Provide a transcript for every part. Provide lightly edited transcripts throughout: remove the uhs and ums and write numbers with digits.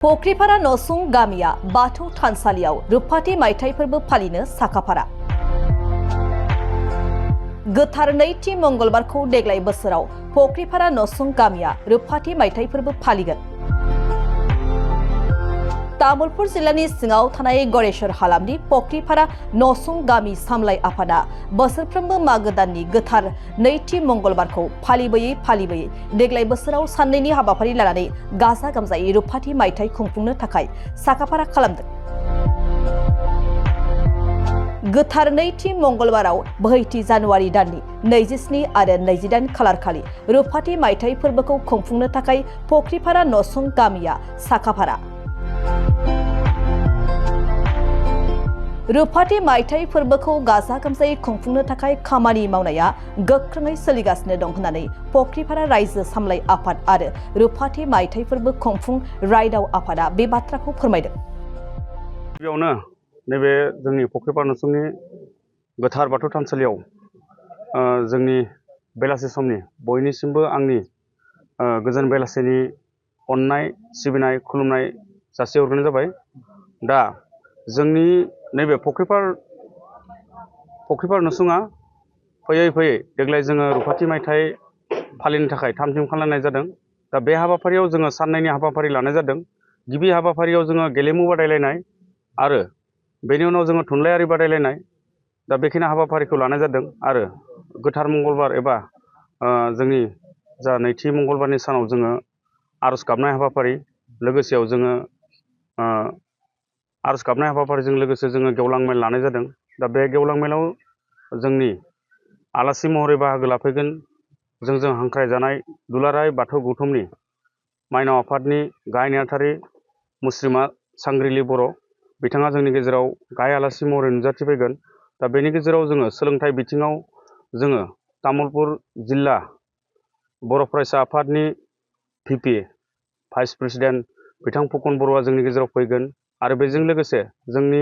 फख्रिपारा नसुं गामिया बाथौ थानसालियाव रुफाथि मायथाइ फोरबो फालिनो साखाफारा। गोथार नैथि मंगलबारखौ देग्लाय बोसोराव फख्रिपारा नसुं गामिया रुफाथि मायथाइ फोरबो फालिगोन। तामुलपुर जिल्लानि सिङाव थानाय गरेश्वर हालामनि फख्रिपारा नसुं गामि सामलाय आफादा बोसोरफ्रोमबो मागो दाननि गोथार नैथि मंगलबारखौ फालिबोयै देग्लाय बोसोराव साननैनि हाबाफारि लानानै गाजा गोमजायै रुफाथि मायथाइ खुंफुंनो थाखाय साखाफारा खालामदों। गोथार नैथि मंगलबाराव बोहैथि जानुवारि दाननि 27 आरो 28 खालारखालि रुफाथि मायथाइ फोरबोखौ खुंफुंनो थाखाय फख्रिपारा नसुं गामिया साखाफारा। रुफाथि मायथाइ फोरबोखौ गाजा गोमजायै खुंफुंनो थाखाय खामानि मावनाया गोख्रोङै सोलिगासिनो दं होननानै फख्रिपारा रायजो सामलाय आफाद आरो रुफाथि मायथाइ फोरबो खुंफुं रायदाव आफादा बे बाथ्राखौ फोरमायदों। गिबियावनो नैबे जोंनि फख्रिपारा नसुंनि गोथार बाथौ थानसालियाव जोंनि बेलासि समनि बयनिसिमबो आंनि गोजोन बेलासिनि अननाय सिबिनाय खुलुमनाय जासिहरग्रोनाय जाबाय। दा जोंनि नैबे फख्रिपारा नसुङा फैयै देग्लाय जोङो रुफाथि मायथाइ फालिनो थाखाय थाम-थिम खालामनाय जादों। दा बे हाबाफारियाव जोङो साननैनि हाबाफारि लानाय जादों। गिबि हाबाफारियाव जोङो गेलेमु बादायलायनाय आरो बेनि उनाव जोङो थुनलाइयारि बादायलायनाय दा बेखिनि हाबाफारिखौ लानाय जादों। आरो गोथार मंगलबार एबा जोंनि जा नैथि मंगलबारनि सानाव जोङो आर'ज गाबनाय हाबाफारि लोगोसेयाव जोङो आर'ज गाबनाय हाबाफारिजों लोगोसे जोङो गेवलां मेल लानाय जादों। दा बे गेवलां मेलाव जोंनि आलासि महरै बाहागो लाफैगोन जोंजों हांख्रायजानाय दुलाराय बाथौ गौथुमनि माइनाव आफादनि गाहाय नेहाथारि मुस्रिमा सांग्रिलि बर' बिथाङा जोंनि गेजेराव गाहाय आलासि महरै नुजाथिफैगोन। दा बेनि गेजेराव जोङो सोलोंथाइ बिथिङाव जोङो तामुलपुर जिल्ला बर' फरायसा आफादनि VP भाइस प्रेसिडेन्ट बिथां फुकन बर'आ जोंनि गेजेराव फैगोन। आरो बेजों लोगोसे जोंनि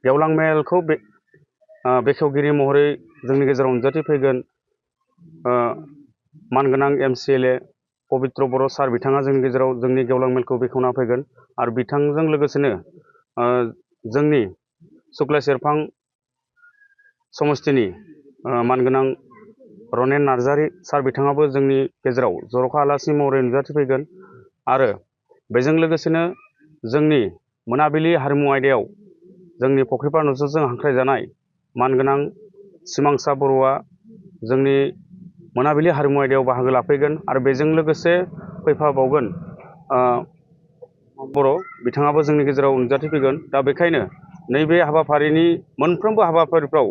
गेवलां मेलखौ बेखेवगिरि महरै जोंनि गेजेराव नुजाथिफैगोन मानगोनां MCLA पबित्र बर' सार बिथाङा जोंनि गेजेराव जोंनि गेवलां मेलखौ बेखेवना फैगोन। आरो बिथांजों लोगोसेनो जोंनि सुक्लाय सेरफां समस्थिनि मानगोनां रनेन नार्जारि सार बिथाङाबो जोंनि गेजेराव जर'खा आलासि महरै नुजाथिफैगोन। आरो बेजों लोगोसेनो जोंनि मोनाबिलि हारिमु आयदायाव जोंनि फख्रिपारा नसुंजों हांख्रायजानाय मानगोनां सिमांसा बर'आ जोंनि मोनाबिलि हारिमु आयदायाव बाहागो लाफैगोन। आरो बेजों लोगोसे फैफाबावगोन बर' बिथाङाबो जोंनि गेजेराव नुजाथिफैगोन। दा बेखायनो नैबे हाबाफारिनि मोनफ्रोमबो हाबाफारिफ्राव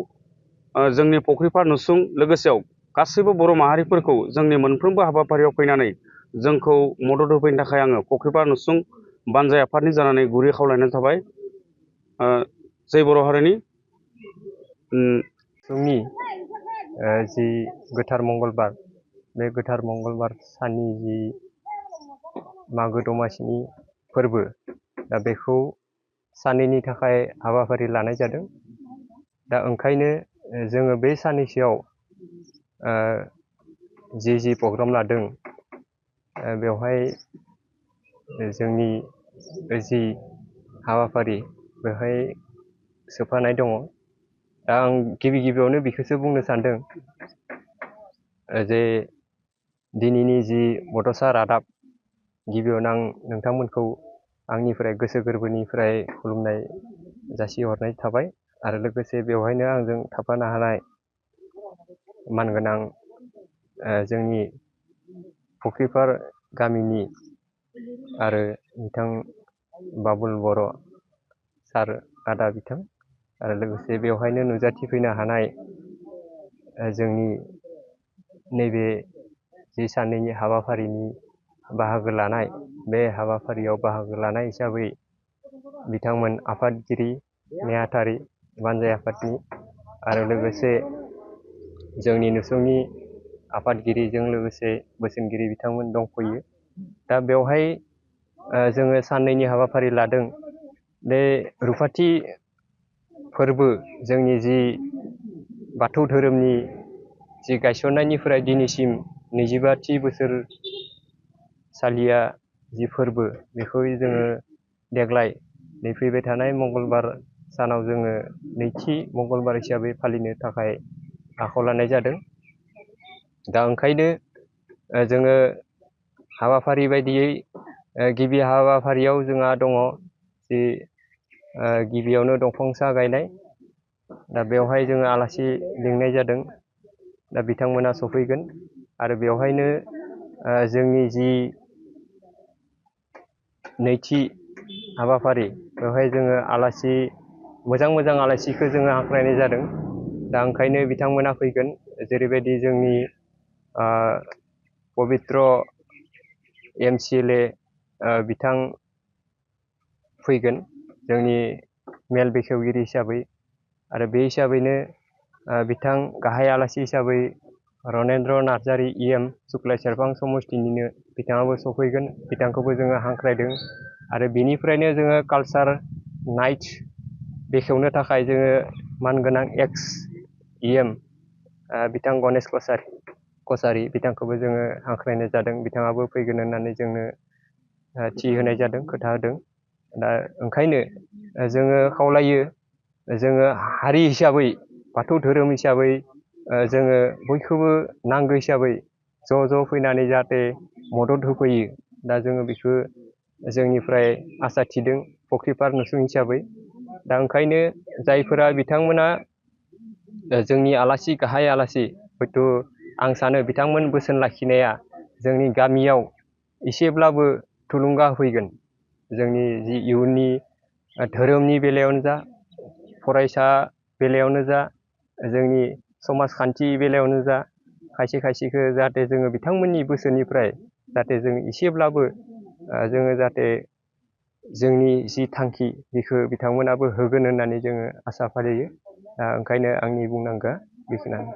जोंनि फख्रिपारा नसुं लोगोसेयाव गासैबो बर' माहारिफोरखौ जोंनि मोनफ्रोमबो हाबाफारियाव फैनानै जोंखौ मदद होफैनो थाखाय आङो फख्रिपारा नसुं बानजाय आफादनि जानानै गुरै खावलायनाय थाबाय। जै बर' हारिनि जोंनि जि गोथार मंगलबार बे गोथार मंगलबार साननि जि मागो दमासिनि फोरबो दा बेखौ साननैनि थाखाय हाबाफारि लानाय जादों। दा ओंखायनो जोङो बे साननैसोआव जि प्रग्राम लादों बेवहाय जोंनि जि हाबाफारि बेवहाय सोफानाय दङ। दा आं गिबियावनो बेखौसो बुंनो सानदों जे दिनैनि जि बड'सा रादाब गिबियावनो आं नोंथांमोनखौ आंनिफ्राय गोसो गोरबोनिफ्राय खुलुमनाय जासिहरनाय थाबाय। आरो लोगोसे बेवहायनो आंजों थाफानो हानाय मानगोनां जोंनि फख्रिपारा गामिनि आरो बिथां बाबुल बर' सार आदा बिथां आरो लोगोसे बेवहायनो नुजाथिफैनो हानाय जोंनि नैबे जि साननैनि हाबाफारिनि बाहागो लानाय बे हाबाफारियाव बाहागो लानाय हिसाबै बिथांमोन आफादगिरि नेहाथारि बानजाय आफादनि आरो लोगोसे जोंनि नसुंनि आफादगिरिजों लोगोसे बोसोनगिरि बिथांमोन दंफैयो। दा बेवहाय जोङो साननैनि हाबाफारि लादों। बे रुफाथि फोरबो जोंनि जि बाथौ धोरोमनि जि गायसननायनिफ्राय दिनैसिम 25थि बोसोर सालिया जि फोरबो बेखौ जोङो देग्लाय नै फैबाय थानाय मंगलबार सानाव जोङो नैथि मंगलबार हिसाबै फालिनो थाखाय आखायाव लानाय जादों। दा ओंखायनो जोङो हाबाफारि बायदियै गिबि हाबाफारियाव जोंहा दङ जि गिबियावनो दंफांसा गायनाय। दा बेवहाय जोङो आलासि लिंनाय जादों। दा बिथांमोना सफैगोन आरो बेवहायनो जोंनि जि नैथि हाबाफारि बेवहाय जोङो आलासि मोजां आलासिखौ जोङो हांख्रायनाय जादों। दा ओंखायनो बिथांमोना फैगोन, जेरैबायदि जोंनि पबित्र MCLA बिथां फैगोन जोंनि मेल बेखेवगिरि हिसाबै, आरो बे हिसाबैनो बिथां गाहाय आलासि हिसाबै रनेन्द्र नार्जारि EM सुक्लाय सेरफां समस्तिनिनो बिथाङाबो सफैगोन। बिथांखौबो जोङो हांख्रायदों आरो बेनिफ्रायनो जोङो कालचार नाइट बेखेवनो थाखाय जोङो मानगोनां एक्स EM बिथां गणेश कसारि बिथांखौबो जोङो हांख्रायनाय जादों। बिथाङाबो फैगोन होननानै जोंनो थि होनाय जादों, खोथा होदों। दा ओंखायनो जोङो खावलायो, जोङो हारि हिसाबै बाथौ धोरोम हिसाबै जोङो बयखौबो नांगौ हिसाबै ज' फैनानै जाहाथे मदद होफैयो। दा जोङो बेखौ जोंनिफ्राय आसा थिदों फुख्रिपार नसुं हिसाबै। दा ओंखायनो जायफोरा बिथांमोना जोंनि आलासि गाहाय आलासि, हयथ' आं सानो बिथांमोन बोसोन लाखिनाया जोंनि गामियाव एसेब्लाबो थुलुंगा होफैगोन। जोंनि जि इयुननि धोरोमनि बेलायावनो जा, फरायसा बेलायावनो जा, जोंनि समाजखान्थि बेलायावनो जा, खायसेखौ जाहाथे जोङो बिथांमोननि बोसोननिफ्राय जाहाथे जों एसेब्लाबो जोङो जाहाथे जोंनि जि थांखि बेखौ बिथांमोनाबो होगोन होननानै जोङो आसा फारियो। ओंखायनो आंनि बुंनांगौआ बेखिनियानो।